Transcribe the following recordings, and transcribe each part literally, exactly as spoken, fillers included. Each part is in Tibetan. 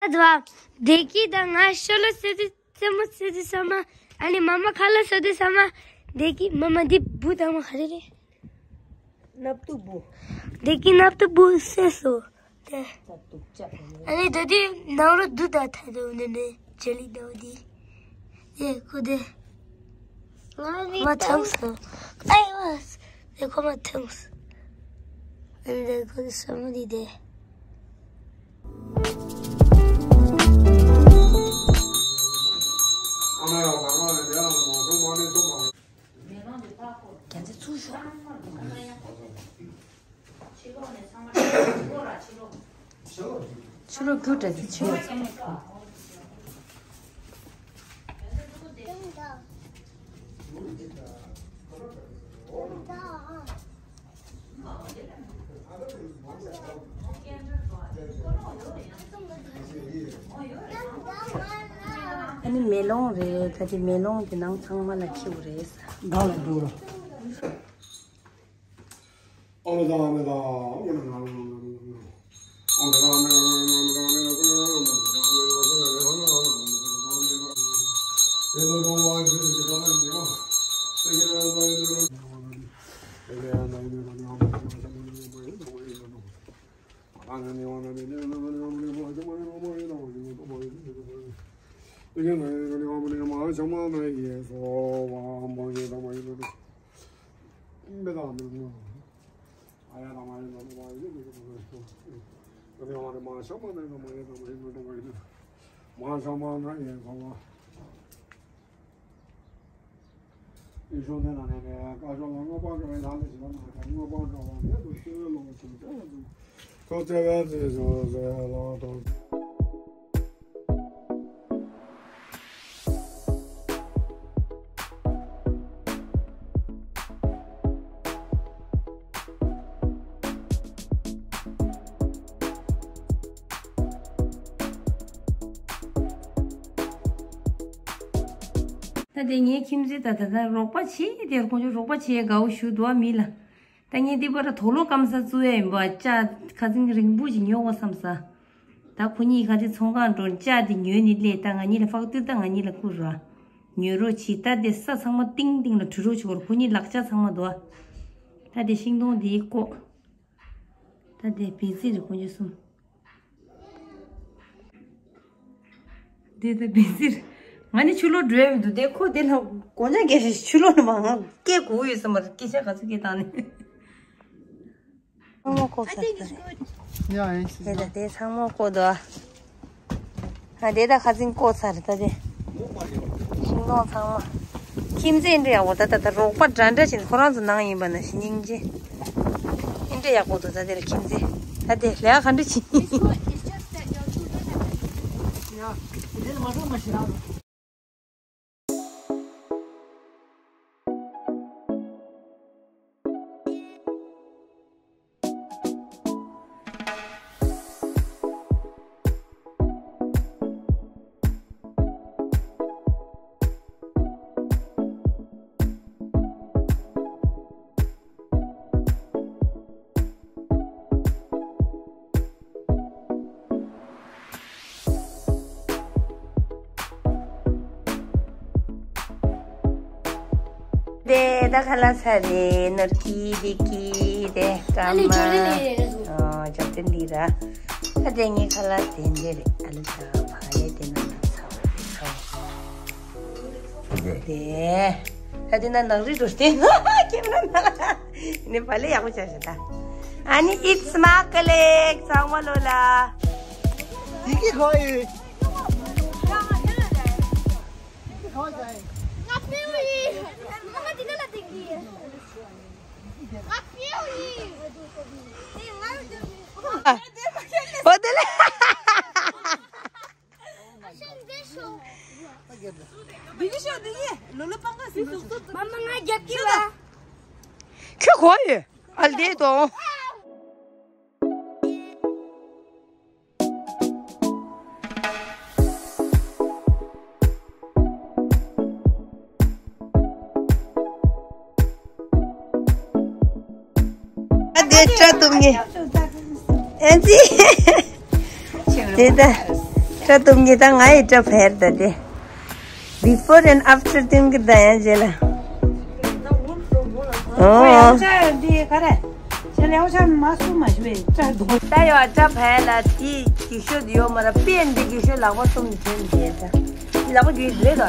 ཨ་དུ་བ། བདེ་སྐྱིད་དང་ང་ཤོ་ལོ་ཟེར་དུས་རྩེད་མོ་ཟེར་དུས་ས་མ། ཨ་ནི་མ་མ་ཁ་ལོ་ཟེར་དུས་ས་མ། བདེ་སྐྱིད་མ་མ་འདི་བུ་དང་མ་ག་རེ་རེད། སྣབས་ཏུ་བུ། བདེ་སྐྱིད་སྣབས་ཏུ་བུ་ཟེར་སོ། དེ། ད་དུག་ཅག་ཨ་ནི་ད་དུས་ནང་རོ་དུ་ད་ཐ་དུ་ནི་ནི་ཇེ་ལི་ནོ་དི། དེ་ཁོ་དེ། ང་མི་མ་ཐང་སོ། ཨའི་བ། དེ་ཁོ་མ་ཐང་སོ། ཨ་ནི་དེ་ཁོ་དེ་ས་མ་དི་དེ། རྒྱན་ཆ་ཚུར་ཤོག་ཕྱི་ལོགས་རྒྱུ་འདྲ་ཚེ་ཕྱི་ལོགས། ཨ་ནི་མེ་ལོང་རེད། ད་དེ་མེ་ལོང་དེ་ནང་ཚང་མ་ལ་ཁྱེར་རེད། བདག་ལ་འགྲོ་རོགས། ད་དེ་ངའི་ཁྱིམ་མཚེས་ད་ད་ད་རོགས་པ་བྱེད་དེར་ཁོང་ཚོ་རོགས་པ་བྱེད་དགའ་བོ་ཞུ་འདུག་མི་ལ། ད་ངས་འདི་པར་དོག་ལོ་སྐམ་ས་བཙུགས་ཡ་ཡིན་པ། ལྕགས་ཁ་ཚིང་རིང་པོ་ཅིག་ཉོ་དགོས་བསམ་ས། ད་ཁོ་གཉིས་ཁ་ཚིག་ཚོང་ཁང་འགྲོ། ལྕགས་འདི་ཉོས་ནི་སླེབས། ད་ང་གཉིས་ལ་ཕག་ཏུ་ད་ང་གཉིས་ལ་བསྐུར་ར། ཉོ་རོགས་བྱེད། ད་དེ་ས་ཚང་མ་ཏིང་ཏིང་ལ་བྲུ་རོགས་བྱེད་དགོས། ཁོ་གཉིས་ལག་ཆ་ཚང་མ་འདུག་ད་དེ་ཤིང་སྡོང་འདིའི་ཀོ། ད་དེ་བེ་ཙི་རེད་ཁོ་གཉིས་གསུམ། དེ་ད་བེ་ཙི་རེད། ང་ནི་ཆུ་ལོག་འགྲོ་ཡ་མི་འདུག་དེ་ཁོ་དེ་ལ་དགོང་ཇ་རྒྱག་ཞིག་ཆུ་ལོག་ནི་མ་ང་སྐད་གོ་ཡོད་ས་མ་རེད། སྐད་ཆ་ག་ཚོད་སྐད་བཏང་ནི། ཚང་མ་བཀོག་ཚར་ད་རེད། Yeah, it's དེ་ད་དེ་ཚང་མ་བཀོག་འདུག་ཨ་དེ་ད་ཁ་ཚིག་བཀོག་ཚར་ད་དེ། ཤིང་སྡོང་ཚང་མ། ཁྱིམ་མཚེས་འདྲ་ཡག་པོ་ད་ད་ད་རོགས་པ་འདྲ་འདྲ་བྱས་ནས་ཁོ་རང་ཚོ་ནང་ཡིན་པ་ན་ཞིག་སྙིང་རྗེ། འདི་འདྲ་ཡག་པོ་འདུག་ད་དེ་ལ་ཁྱིམ་མཚེས། ད་དེ་ལས་ཀ་ག་འདྲ་བྱེད། དེ་ད་ཁ་ལག་ཚར་རེད། ནོར་གྱི་བདེ་སྐྱིད་དེ་སྐར་མ། ཨ་ནི་ཅོ་ཏི་ལི་རེད་ཟེར། ཨ་ཅོ་ཏི་ལི་ར། ད་དེ་ངའི་ཁ་ལག་དེ་འདྲ་རེད། ཨ་ལུ་ད་བ་ལེ་དེ་ན་ཚ་བ་དེ་ཚ་བ། དེ། ད་དེ་ན་ནག་རི་འགྲོ་སྟེ་ན་ཁྱེད་ན་ན་ནི་བ་ལེ་ཡག་པོ་ཆགས་ཤག་ད། ཨ་ནི་it's my colleague ཚང་མ་ལོ་ལ། དེ་གི་ཁོ་ཡི། ཨོ་དེ་ལ། མ་མ་ང་རྒྱབ་ཀྱི་བ། ཁྱོད་གོ་ཡོད། ཨ་ལ་དེ་དོ། ཨ་དེ་སྐྲ་གཏུབ་ངེས། ཨན་ཙི། དེ་ད། སྐྲ་གཏུབ་མཁན་ད་ང་ཡི་སྐྲ་ཕར་ད་དེ། Before and after སྟོན་གི་ད་ཡང་རྗེས་ལ། ཨོ། ཡང་ཆ་འདི་ག་རེ། ཁྱེད་ལེའུ་ཆ་མ་སུ་མ་ཞུ་བའི་སྐྲ་གདོང་། ད་ཡོད་སྐྲ་ཕར་ལ་དེ་འགྱིག་ཤོག་དེ་ཡོད་མ་ར་པེན་དེ་འགྱིག་ཤོག་ལག་པ་གཏུམ་དེ་དྲན་དེ་ད། ལག་པ་འགྱིག་རེད་ད།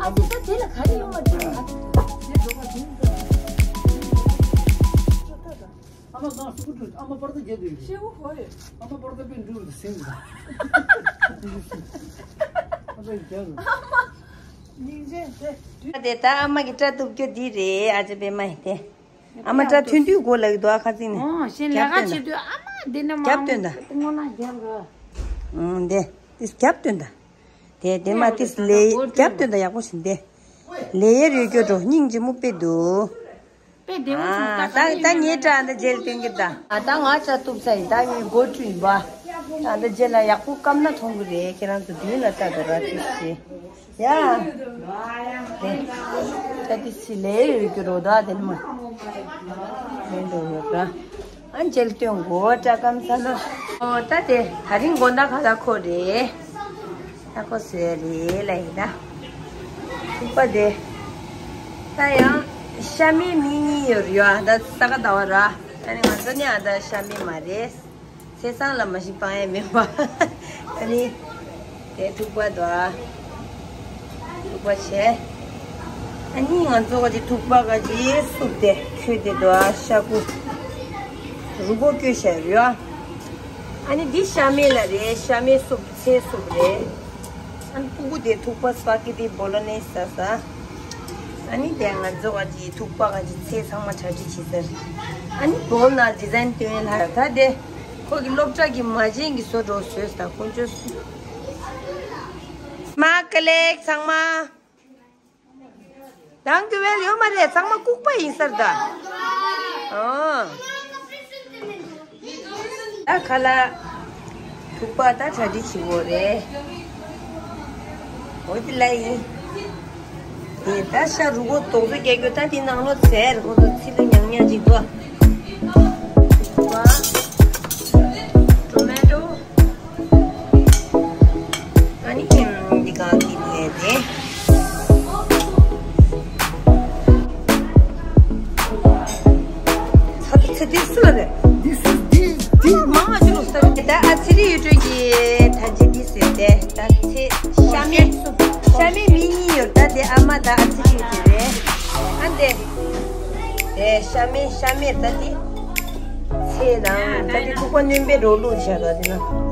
ཨ་ཙི་ད་དེ་ལ་ག་རེ་ཡོང་བ་འདུག་ཨ་ཙི་ད། ཨ་མ་ང་སུ་གུ་འགྲོ། ཨ་མ་པར་ད་རྒྱལ་དུ་ཤེའུ་ཧོ་ཡོད། ཨ་མ་པར་ད་པེ་འགྲུལ་དུ་སེང་གི། ཨ་མ་རྒྱལ་དུ། སྙིང་རྗེ་དེ། དེ་ད་ཨ་མ་གི་སྐྲ་གཏུབ་རྒྱུ་འདི་རེད། ཨ་ཅེ་པེ་མ་ཡི་དེ། ཨ་མ་སྐྲ་ཐུང་དུས་གོ་ལ་གི་དོ་ཨ་ཁ་ཚིག་ནས། ཨོ་ཤེས་ལས་ཀ་བྱེད་དུས་ཨ་མ་འདི་ནས་མ་རྒྱབ་སྟོན་ད། སྔོན་ལ་རྒྱབ་རོགས། ཨང་འདི་ཏིས་རྒྱབ་སྟོན་ད། དེ་དེ་མ་ཏིས་ལེ་རྒྱབ་སྟོན་ད་ཡག་པོ་ཞིག་འདི། ལེ་ཡར་ཡོད་རྒྱུ་འགྲོ་སྙིང་རྗེ་མོ་དཔེ་འདུག་དཔེ་བདེ་བོ་བྱུང་ད། ད་ད་ངའི་སྐྲ་འདི་རྗེས་ལ་སྟོན་གི་ད། ཨ་ད་ང་སྐྲ་གཏུབ་ཚར་ཡིན། ད་ངའི་སྒོ་བཀྲུས་ཡིན་པ། ད་འདི་རྗེས་ལ་ཡག་པོ་སྐམ་ན་མཐོང་གི་རེད། ཁྱེད་རང་ཚོ་མདུན་ལ་ལྟ་དོ་ར་ཏིས་ཞེས། ཡ། དེ། ད་དེ་སི་ལེ་ཡོད་ཀྱི་རོ་ད་དེ་ནི་མ། མེད་འགྲོ་ཡོད་ར། ཨ་འཇལ་སྟོན་གོ་སྐྲ་སྐམ་ས་ན། ཨོ་ད་དེ་ད་རིང་དགོང་དག་ཁ་ལག་ཁོ་རེད། ད་ཁོ་བཟོས་རེད་ལ་ཡིན་ད། ཐུག་པ་དེ། ད་ཡང་ཤ་མེད་མི་གཉིས་ཡོད་རེད་ཡ། ད་ས་ག་ཟླ་བ་ར། ད་ནི་ང་ཚོ་ནི་ཨ་ད་ཤ་མེད་མ་རེད། ཚེས་བཟང་ལ་མ་ཤི་སྤང་ཡས་མེད་པ། ཨ་ནི། དེ་ཐུག་པ་དོ། ཐུག་པ་བྱས། ཨ་ནི་ང་ཚོ་ག་ཅི་ཐུག་པ་ག་ཅི་སུབ་དེ་ཁྱོད་དེ་དོ་ཤ་ཁུ། རུ་གོ་སྐྱོ་ཤ་རུ། ཨ་ནི་འདི་ཤ་མེད་ལ་རེད། ཤ་མེད་སུབ་ཚེ་སུབ་རེད། ཨ་ནི་ཕྲུ་གུ་དེ་ཐུག་པ་སྤ་གི་དེ་བོ་ལོ་ནེ་ས་ས། ཨ་ནི་དེ་ང་ཚོ་ག་ཅི་ཐུག་པ་ག་ཅི་ཚེ་ཚང་མ་གྲ་སྒྲིག་བྱེད་ཟེར། ཨ་ནི་བོལ་ན་ཌི་ཛའིན་སྟོན་ལ་ད་དེ། ཁོ་གི་སློབ་གྲྭ་གི་མ་བྱན་གི་བཟོ་འདྲ་བཟོས་ད་དཀོན་མཆོག་གསུམ། མ་ཀ་ལེགས་ཚང་མ། དང་གི་ཝེལ་ཡོད་མ་རེད། ཚང་མ་ལྐུགས་པ་ཡིན་ས་རེད་ད། ཨོ། ད་ཁ་ལག་ཐུག་པ་ད་གྲ་སྒྲིག་བྱེད་དགོས་རེད། འོ་དེ་ལ་ཡིན། དེ་ད་ཤ་རུ་གོ་དོག་ཚོ་རྒྱག་རྒྱུ་ད་དེ་ནང་ལོ་ཟེར་ཁོ་ཚོ་ཚི་ལ་ཉག་ཉག་ཅིག་འདུག་ཐུག་པ། ཊོ་མེ་ཊོ། ཨ་ནི་ཨེམ་འདི་གང་འདི་ནས་དེ། ཚ་ཚ་དེ་སུ་ལ་རེད། འདི་སུ་འདི་འདི་མང་ང་ཅི་ལོ་ལྟ་རེད། ད་ཨ་ཚེ་རིང་ཡུལ་གྲོལ་གྱི་ད་ཅི་འདི་ཟེར་ཏེ་ད་ཚེ་ཤ་མེད་ཤ་མེད་མི་གཉིས་ཡོད། ད་དེ་ཨ་མ་ད་ཨ་ཚེ་རིང་ཡུལ་གྲོལ་རེད། ཨ་འདི་དེ་ཤ་མེད་ཤ་མེད་ད་འདི། ཚེ་ནང་ད་འདི་ཐུག་པ་སྣོན་པའི་རོ་ལུག་བྱ་དགའ་དེ་ན།